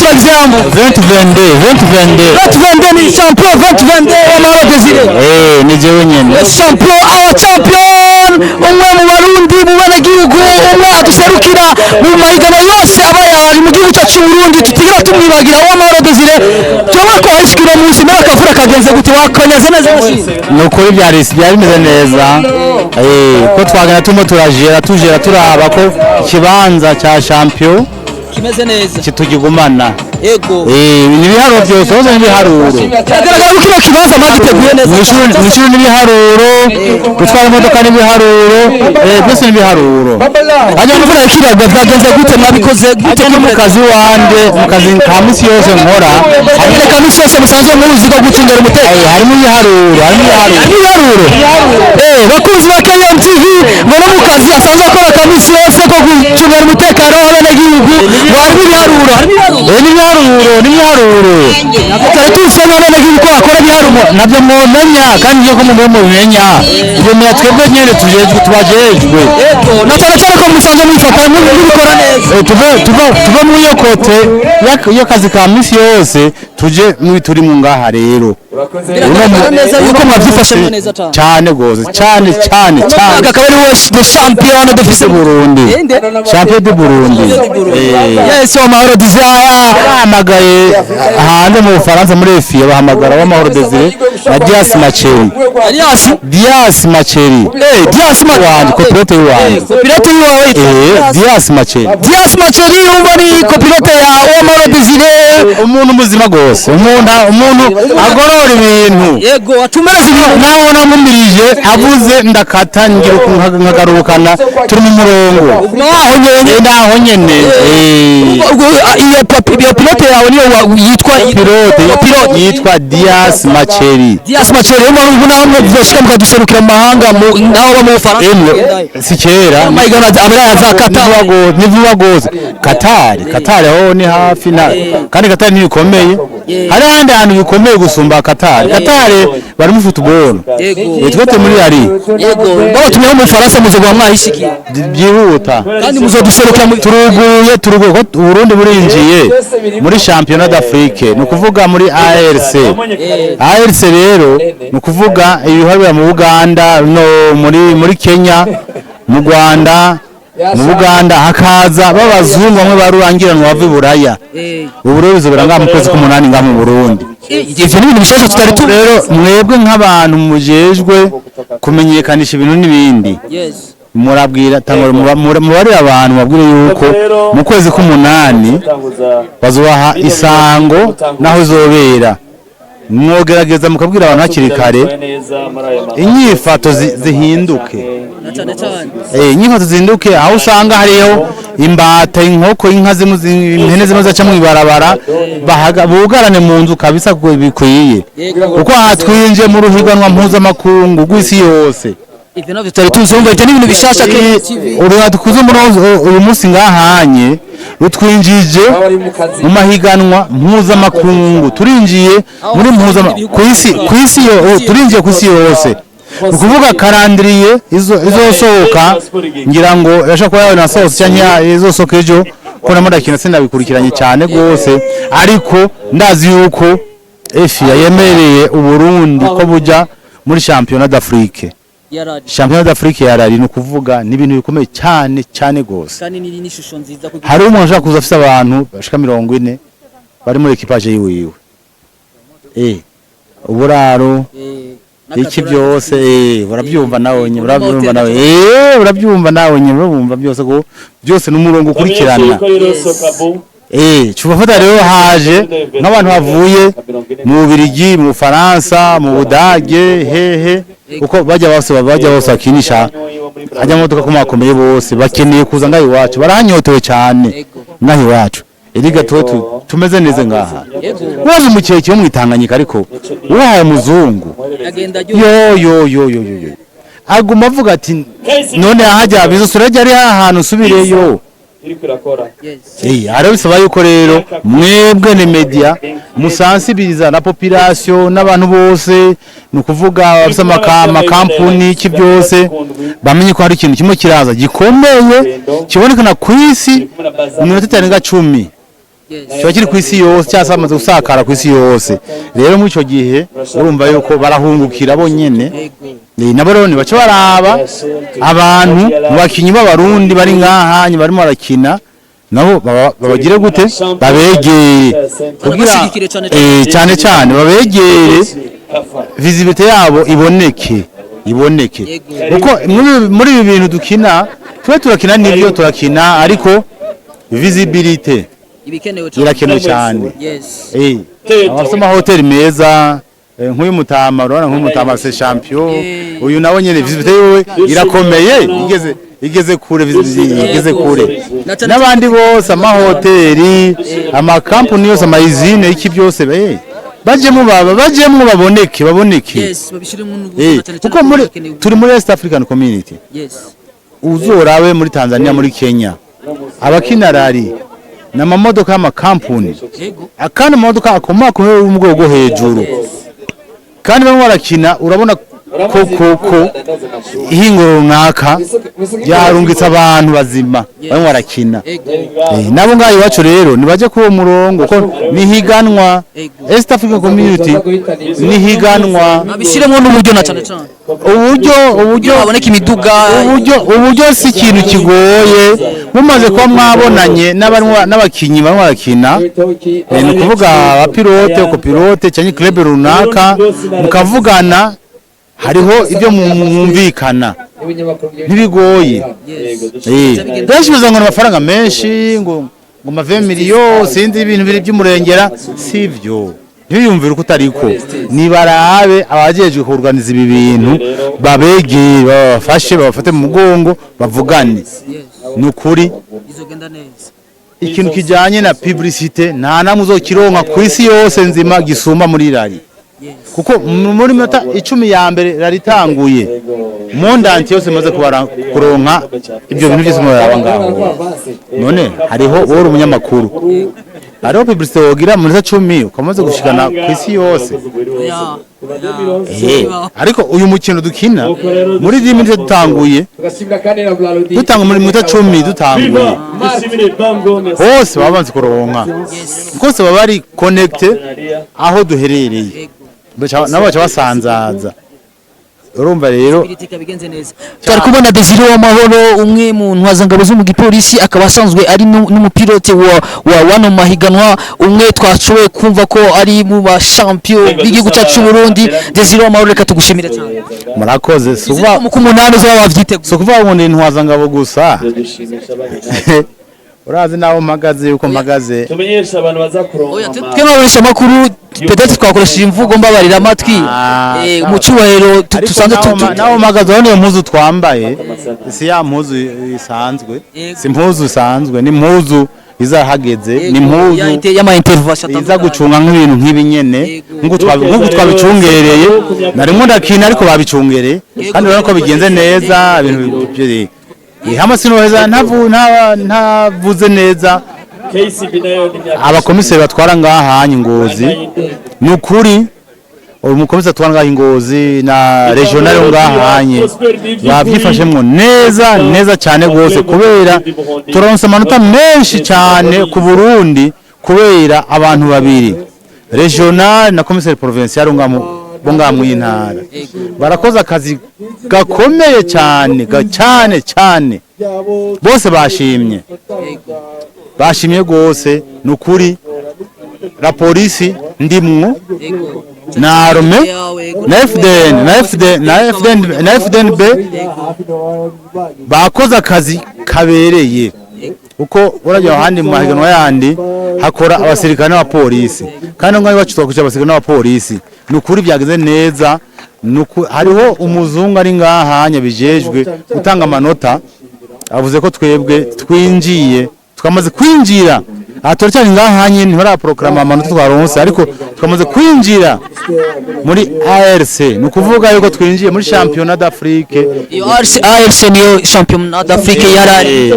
Twagize yambu. 2022, 2022. 2022 ni champion 2022 Uwamahoro Desire. Eh, ni jewe nyene. Champion, our champion, umwe mu Barundi, mu benegihugu, umwe aduserukira mu mahiganwa yose aba yari mu gihugu cyacu cy'u Burundi, tutigera tumwibagira, Uwamahoro Desire. Turabona ko wahishikira umunsi mbere, akavura kagenze gute? Wakonyaze neza mashini? Ni ukuri byari bimeze neza, ko twagenda turimo turajera, tujera, turaba ko ikibanza cya champion kimeze neza. kitugigumana. Ni ibiharuro byose hose, ni ibiharuro. Biragaragara ko kino kibanza mwagiteguye neza. Mw'ishuri n'ibiharuro, gutwara imodoka n'ibiharuro, byose n'ibiharuro. Hajya imvura ikiragwa, byagenze gute? Mwabikoze gute? Hajya no mu kazi wanje, mu kazi ka misi yose nkora. Reka misi yose musanzwe muzi ko gucungira umutekano. Harimo ibiharuro, harimo ibiharuro. Ibiharuro. Bakunzi ba KM TV, ngo no mu kazi asanzwe akora ka misi yose ko gucungira umutekano w'abenegihugu ngo harimo ibiharuro, harimo ibiharuro. N'ibiharuro, n'ibiharuro. Tutari tuzi nk'abenegihugu ko bakora ibiharuro. Nabyo mwomenya, kandi iyo ko mugomba mubimenya, ibyo menya twebwe nyene tujejwe, tubajejwe. Na cyane cyane ko musanzwe mubifata, mubikora neza. Tuve muri iyo côté y'akazi ka misi yose, tuje muri turi mu ngaha rero. Biragaragara neza yuko mwabyifashemo neza cyane. Cyane gose, cyane cyane cyane. Akaba ari we the champion dufise. Burundi, champion du Burundi. Yes, Uwamahoro Desire. Bahamagaye hanze mu Bufaransa muri FIA, bahamagara Uwamahoro Desire na Dias Macheri. Elias. Dias Macheri. Dias. Wanje, copilote wanje. Pilote wawe? Dias Macheri. Dias Macheri, umva, ni copilote ya Uwamahoro Desire. Umuntu muzima gose, umuntu agorora ibintu. Yego, atumereza ibintu. Naho namumirije avuze ndakata, ngira ukuntu nkagarukana, turi mu murongo. Naho nyene. Naho nyene. Ubwo iyo pilote yawe niyo yitwa? Pilote. Pilote. Yitwa Dias Macheri. Dias Macheri, umva, ubu naho mwoshika mukaduserukira mu mahanga, naho ba mu Bufaransa. Emwe, si kera. Amahiganwa abera za Qatar. Ni vuba gose. Qatar, Qatar aho ni hafi na kandi Qatar ntibikomeye, hari ahandi hantu bikomeye gusumba Qatar. Qatar bari mu football. Twe turi muri rallye. Yego, babatumyeho mu Bufaransa, muzoba mwahishikiye. Byihuta. Kandi muzoduserukira mu Turuguye, turuguye ko Burundi burinjiye muri championnat d'Afrique, ni ukuvuga muri ARC. ARC rero ni ukuvuga ibihabera mu Buganda no muri Kenya, mu Rwanda, mu Buganda, hakaza b'abazungu bamwe barurangiranwa bava i Buraya. Ubu rero bizobera ngaha mu kwezi k'umunani, ngaha mu Burundi. Ivyo ni ibintu bishasha tutari tu Rero mwebwe nk'abantu mujejwe kumenyekanisha ibintu n'ibindi, murabwira tangura mubarire abantu, mubabwire yuko mu kwezi k'umunani bazobaha isango naho izobera. Mwogerageza mukabwira abantu hakiri kare, inyifato zihinduke. Inyifato zihinduke, aho usanga hariho imbata, inkoko, inka zimwe, impene zimwe zaca mu ibarabara, bugarane mu nzu kabisa kuko bikwiye, kuko aha twinjiye mu ruhiganwa mpuzamakungu rw'isi yose. Ivyo navyo tutari tuzi, umva, ivyo ni ibintu bishasha KTV. Uruha dukuze muri uyu munsi ngahanye rutwinjije mu mahiganwa mpuzamakungu, turinjiye muri mpuza ku isi turinjiye ku isi yose. Ni ukuvuga calendrier izosohoka, ngira ngo irashobora kuba yanasohotse cyangwa izosohoka ejo, ko namo ndakina sinabikurikiranye cyane rwose, ariko ndazi yuko FIA yemereye Uburundi ko buja muri championnat d'Afrique. Championnat d'Afrique ya rallye, ni ukuvuga ni ibintu bikomeye cyane cyane gose. Kandi ni n'ishusho nziza kugira Hari umuntu ashobora kuza afise abantu bashika 40 bari muri équipage yiwiwe, uburaro, iki byose, urabyumva nawe nyine, urabyumva nawe, urabyumva nawe nyine, urumva byose ko byose n'umurongo ukurikirana. Cubafata rero haje nk'abantu bavuye mu Bubiligi, mu Bufaransa, mu Budage, hehe, kuko bajya bose bakinisha hajya modoka komakomeye, bose bakeneye kuza ngaho iwacu, barahanyotewe cyane ngaho iwacu. Erega tuwe tumeze neza ngaha, waje umukeke wo mwitanganyika, ariko uwahaye umuzungu agenda yo yo yo yo yo yo, aguma avuga ati: "None ahajya bizosura ari ahantu usubireyo." Hariho bisaba yuko rero mwebwe ni media musansibiriza na population n'abantu bose, ni ukuvuga abafise amakampuni, iki byose, bamenye ko hari ikintu kimwe kiraza gikomeye kibonekana ku isi mu minota itarenga 10. Kiba kiri ku isi yose, cyangwa se bamaze gusakara ku isi yose. Rero muri icyo gihe urumva yuko barahungukira bonyene. Nabo rero nibaca baraba abantu mu bakinyi b'Abarundi bari ngaha barimo barakina, nabo babagire gute, babegere kugira Babashigikire cane cane. Cyane cyane babegere, visibilité yabo iboneke, kuko muri ibi bintu dukina, twe turakina n'ibyo turakina, ariko visibilité ibikenewe cyane. Irakenewe cyane. Abafite amahoteli meza, nk'uyu mutama, urabona nk'uyu mutama, c'est champion. Uyu nawe nyene visibilité yiwe irakomeye, igeze kure, visibilité igeze kure. N'abandi bose, amahoteli, amakampuni yose, ama usines, iki byose, bajemo, baba bajemo, baboneke. Yes, babishiremo n'ubuso cyane cyane. Kuko muri birakenewe. Turi muri East African Community. Uzorabe muri Tanzania, muri Kenya, abakina rally ni amamodoka y'amakampuni, akandi amamodoka akomakomeye yo mu rwego rwo hejuru, kandi bamwe barakina, urabona ko ihinguro runaka ryarungitse abantu bazima bamwe barakina. Nabo ngaho iwacu rero nibaje kuri uwo murongo, ko nihiganwa East African Community, nihiganwa. Babishiremo n'uburyo na cyane cyane. Uburyo haboneka imiduga. Uburyo si ikintu kigoye, mumaze kuba mwabonanye n'abakinyi barimo barakina, ni ukuvuga abapilote, copilote cyangwa club runaka, mukavugana, hariho ibyo mwumvikana, ntibigoye. Benshi biza ngo ni amafaranga menshi, ngo mave miliyo, sinzi, ibintu biri by'umurengera, sivyo. Ntibiyumvire uko utariko, nibarabe abajejwe kuorganiza ibi bintu, babegere, babafashe, babafate mu mugongo, bavugane, ni ukuri. Izogenda neza. Ikintu kijanye na publicité nta namwe uzokironka ku isi yose nzima gisumba muri rally, kuko muri minota 10 ya mbere rally itanguye, monde entier yose imaze kuronka ibyo bintu byose muraraba ngaho. None hariho wowe umunyamakuru, hariho publicité wogira mu minota 10 ukamaze gushikana ku isi yose? Ariko uyu mukino dukina muri 10 minutes dutanguye, dutanga muri minota 10 dutanguye, hose baba banze kuronka, hose baba bari connecté aho duherereye, nabo baca basanzaza, urumva rero. Bigenze neza. Twari kubona Desire w'Amahoro, umwe mu ntwazangabo zo mu gipolisi, akaba asanzwe ari n'umupilote wa wano mahiganwa, umwe twashoboye kumva ko ari mu ba champion b'igihugu cyacu cy'u Burundi. Desire w'Amahoro, reka tugushimire cyane. Murakoze. Si ukuvuga Mu kumunani uzaba wavyiteguye. Si ukuvuga ngo ndi intwazangabo gusa, urazi naho mpagaze yuko mpagaze. Tumenyesha abantu baza kuronka. Twe nk'abakoresha amakuru peut-être twakoresheje imvugo, mbabarira amatwi. Mu cyubahiro Ariko tusanzwe naho mpagaze, urabona iyo mpuzu twambaye si ya mpuzu isanzwe, si impuzu isanzwe, ni impuzu izahageze, ni impuzu y'ama intervention iza gucunga nk'ibintu nk'ibi nyene, nk'uko twabicungereye. Narimo ndakina ariko babicungereye, kandi urabona ko bigenze neza ibintu hama sinoheza ntavuze neza KCB nayo ni imyaka abakomiseri batwara ngaha hanyu Ngozi. Ni ukuri, uyu mukomiseri atwara ngaha Ngozi na régional yo ngaha hanye babyifashemwo neza neza cyane rwose, kubera turonse amanota menshi cyane ku Burundi kubera abantu babiri, régional na commissaire provincial bo ngaha mu ntara, barakoze akazi gakomeye cyane, cyane cyane. Bose bashimye, bashimye rwose. Ni ukuri, la polisi ndimwo na arme na FDN na FDN na FDN na FDNB bakoze akazi kabereye, kuko urajya ahandi mu mahiganwa yandi hakora abasirikare n'abapolisi, kandi ngaho iwacu twakurikira abasirikare n'abapolisi. Ni ukuri byageze neza. Hariho umuzungu ari ngaha nyabijejwe gutanga amanota, avuze ko twebwe twinjiye, twamaze kwinjira. Aha turacyari ngaha nyine, ntibaraporogaramu amanota twaronse, ariko twamaze kwinjira muri ARC, ni ukuvuga yuko twinjiye muri championnat d'Afrique. Iyo ARC niyo championnat d'Afrique yarari?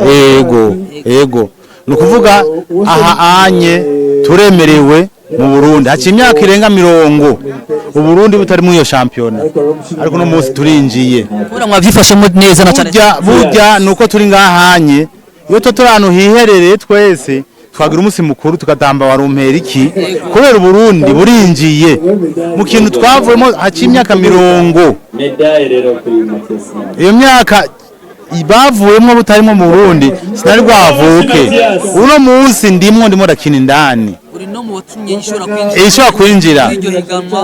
Ego, ni ukuvuga aha anye turemerewe mu Burundi. Haciye imyaka irenga 40 Uburundi butari muri iyo shampiyona, ariko uno munsi turinjiye. Kubera mwavyifashemo neza na cyane. Burya nuko turi ngahanye, iyo turi ahantu hiherereye twese. Twagira umunsi mukuru, tugatamba warumpera iki, kubera Uburundi burinjiye mu kintu twavuyemo haciye imyaka 40. Médaille rero kuri Mathias. Iyo myaka bavuyemo butarimo mu Burundi, sinari rwavuke. Uno munsi ndimo ndakina indani. Uri no mu batumye ishobora kwinjira. Ishobora kwinjira. Muri iryo higanwa.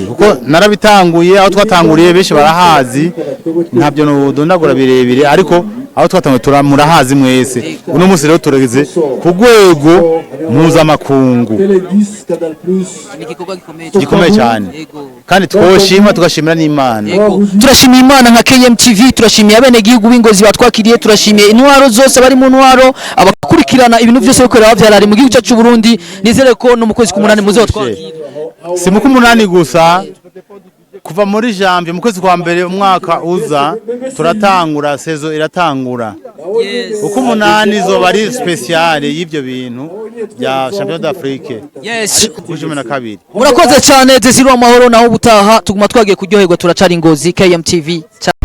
Kuko narabitanguye. Aho twatanguriye benshi barahazi, ntabyo nodondagura birebire, ariko aho twatanguye murahazi mwese. Uno munsi rero turageze ku rwego mpuzamakungu. Ni igikorwa gikomeye. Gikomeye cyane. Kandi twoshima, tugashimira n'Imana. Yego. Turashimiye Imana nka KMTV, turashimiye abenegihugu b'Ingozi batwakiriye, turashimiye intwaro zose bari mu ntwaro, abakurikirana ibintu byose bikorera bavyarari mu gihugu cyacu Burundi. Nizere ko no mu kwezi k'umunani muzotwakira. Si mu k'umunani gusa, kuva muri janvier, mu kwezi kwa mbere umwaka uza, turatangura, saison iratangura. Uko umunani izoba ari spéciale y'ibyo bintu bya Champion d'Afrique kuri 12. Murakoze cyane, Desire Amahoro. Naho ubutaha tuguma twagiye kuryoherwa, turacari Ngozi, KMTV. Ciao.